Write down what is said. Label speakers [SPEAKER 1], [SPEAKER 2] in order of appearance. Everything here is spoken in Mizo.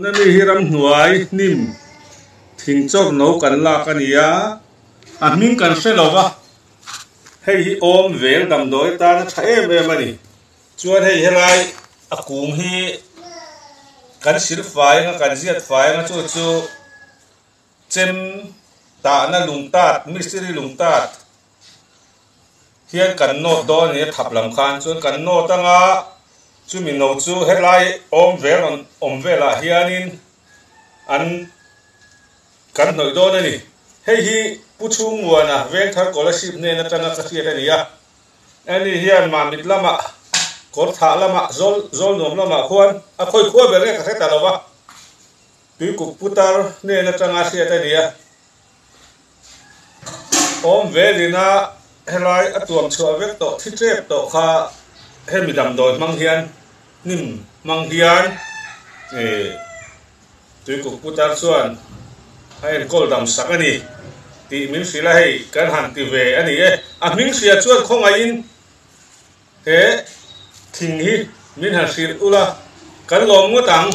[SPEAKER 1] Tuna mi hi ramhnuai hnim thing chawr no kan lak a ni a, a hming kan hre lo va, hei hi awm vel damdawi tan a tha em em a ni. Chuan hei helai a kung hi kan sil fai anga kan ziat fai anga chu chu chem tahna lungtat mistiri lungtat hian kan nawt dawn a ni a thap lam khan chuan kan nawt anga chumi no chu helai awm vel rawn awm velah hianin an kan hnawih dawn a ni. Hei hi Pu Chhungmuana Vengthar Scholarship hnen atanga ka hriat a ni a. Ani hian Mamit lamah, Kawrthah lamah, Zawl Zawlnuam lamah khuan a khawi khua ber nge ka hre ta lo va, Tuikuk putar hnen atanga hriat a ni a. Awm velina helai a tuam chhuah vek tawh thi tep tawh kha hemi damdawi hmang hian hnim hmang hian Tuikuk putar chuan a enkawl dam sak a ni tih min hrilh a, hei kan han ti ve a ni e. A hming hria chuan khawngaihin he thing hi min han hrilh ula kan lawm ngawt ang.